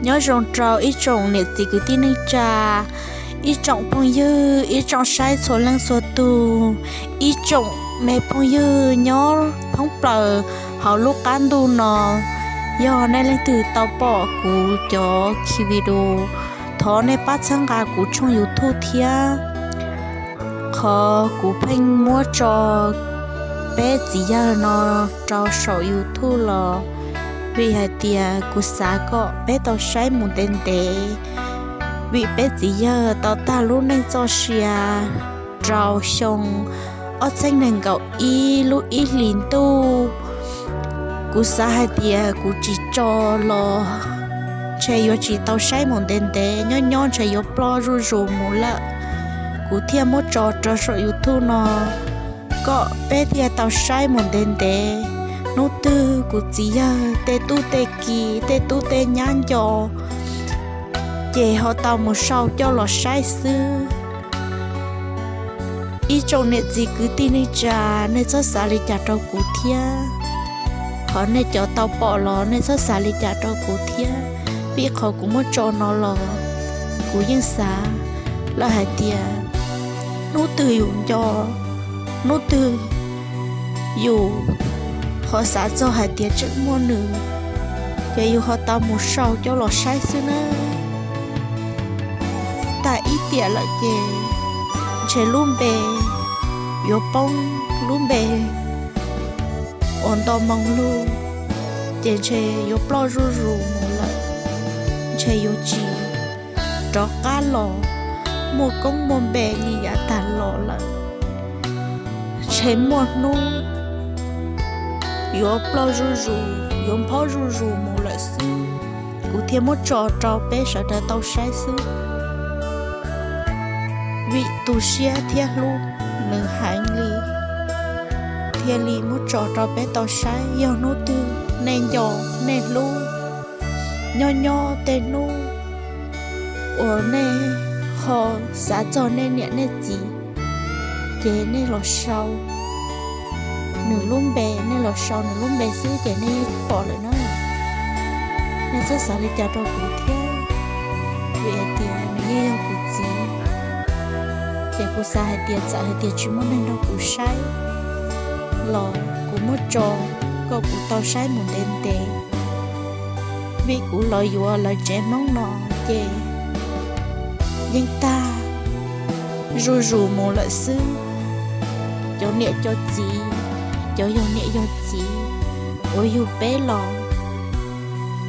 Nyob zoo rau ib tsoom niam txiv kwv tij neej tsa, ib tsoom phooj ywg, ib tsoom saib txhua leej txhua tug, ib tsoom me phooj ywg nyob thoob plaws hauv lub qab ntuj no. Yog nej leej twg tau pom kuv cov ki video, thov nej pab txhawb nqa kuv tshooj YouTube thiab. Qhov kuv pheej muab tso peb txiv yawg no rau saum YouTube los vim hais tias kuv xav kom peb tau saib mus ntev ntev, vim peb txiv yawg tau tag lub neej txoj sia rau xyoo ob txhiab nees nkaum ib lub ib hlis ntuj. Kuv xav hais tias kuv tsis tso los ntshe yuav tsis tau saib mus ntev ntev, nyob nyob ntshe yuav ploj zuj zus mus lawm. Kuv thiaj muab tso rau saum YouTube no kom peb thiaj tau saib mus ntev ntev. Hnub twg kuv txiv yawg tej tub tej ki, tej tub tej nyab nco, ces ho tau mus sau coj los saib xwb. Ib tsoom niam txiv kwv tij neej tsa, nej txhob xav li cas rau kuv thiab. Qhov nej cov tau pom los nej txhob xav li cas rau kuv thiab, vim qhov kuv muab tso no los kuv yeej xav lawm hais tias hnub twg yus nco, hnub twg yus ho xav txog hais tias tseem muaj nws, ces yus ho tau mus sau coj los saib xwb na. Tag ib tiam lawm ces ntshe lub npe yuav poob, lub npe uas nto moo lug, ces ntshe yuav ploj zuj zus mus lawm, ntshe yuav tsis rov qab los muaj koob muaj npe li yav tag los lawm. Ntshe muaj hnub yuav ploj zuj zus, yuav nphob zuj zus mus lawm xwb, kuv thiaj muab tso rau peb sawv daws tau saib xwb. Vim tu siab thiab hlub nws heev li, thiaj li muab tso rau peb tau saib. Yog hnub twg nej nco, nej hlub, nyob nyob tej hnub uas nej ho xav txog nej niam nej txiv, ces nej los sau nws lub npe, nej los sau nws lub npe xwb ces nej yeej pom lawm na. Nej txhob xav li cas rau kuv thiab, vim hais tias nws yeej yog kuv txiv. Ces kuv xav hais tias txawm hais tias tsis muaj neeg nrog kuv saib los kuv muab tso kom kuv tau saib mus ntev ntev. Vim kuv los yuav lawv tsev Hmoob no ces yeej tag zuj zus mus lawm xwb. Cov niam cov txiv, cov yog niam yog txiv uas yug peb los,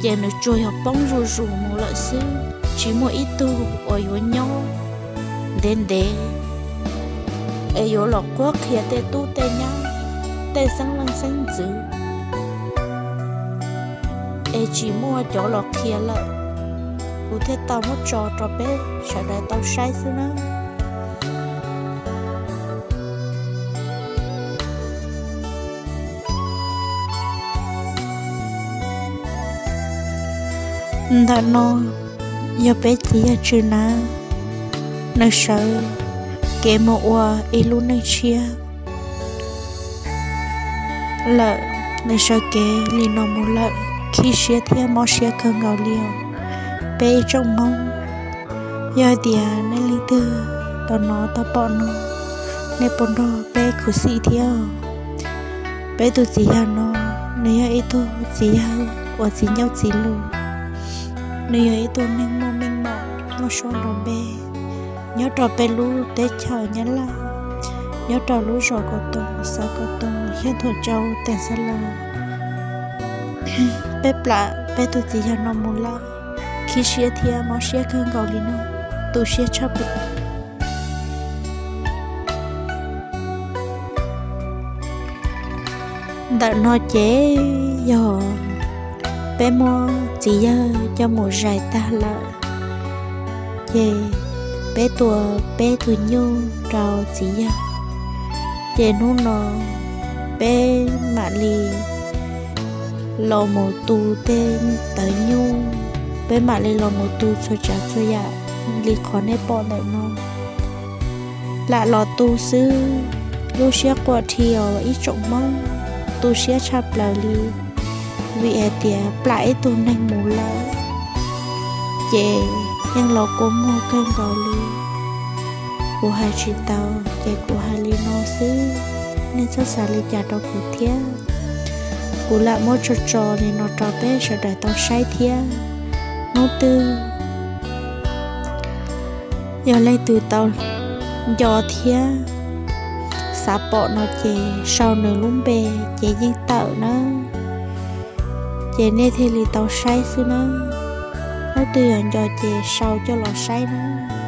ces nws tsuas yog poob zuj zus mus lawm xwb, tsis muaj ib tug uas yuav nyob ntev ntev es yuav los qhuab qhia tej tub tej nyab, tej xeeb leej xeeb ntxwv, es tsis muaj cov los qhia lawm. Kuv thiaj tau muab tso rau peb sawv daws tau saib xwb na. Ntawm no yog peb txiv yawg Tswv Nab, nws sawv kev mus ua ib lub neej tshiab lawm. Nws sawv kev li no mus lawm, khib siab thiab mob siab kawg nkaus li os peb ib tsoom Hmoob. Yog tias nej leej twg tau hnov tau pom no, nej puas nrog peb khuv xim thiab? Peb tus txiv yawg no, nws yog ib tug txiv yawg uas txiv ncauj txiv lus, nws yog ib tug neeg muaj meej mom muaj suab nrov npe nyob rau peb lub teb chaws Nyab Laj, nyob rau lub zos Kaus Toom, xav Kaus Toom, xeev Thuam Tsau, teem Xab Las. Peb plam peb tus txiv yawg no mus lawm, khib siab thiab mob siab kawg nkaus li no, tu siab tshaj plaws. Ntawm no ces yog peb muab txiv yawg coj mus zais tag lawm, ces peb tua peb tus nyuj rau txiv yawg. Ces hnub no peb mam li los mus tu tej tawv nyuj, peb mam li los mus tu txhua tsav txhua yam li qhov nej pom ntawm no. Lam los tu xwb, lub siab quaj dhi os ib tsoom Hmoob, tu siab tshaj plaws li, vim hais tias plam ib tug neeg mus lawm. ces yeej los kua muag kawg nkaus li. Kuv hais tsis tau, ces kuv hais li no xwb, nej txhob xav li cas rau kuv thiab. Kuv lam muab tso tso li no rau peb sawv daws tau saib thiab. Hnub twg yog leej twg tau nco thiab xav pom no ces sau nws lub npe ces yeej tawm nawb. Ces nej thiaj li tau saib xwb nawb. Hnub twg yog nco ces sau coj los saib nawb.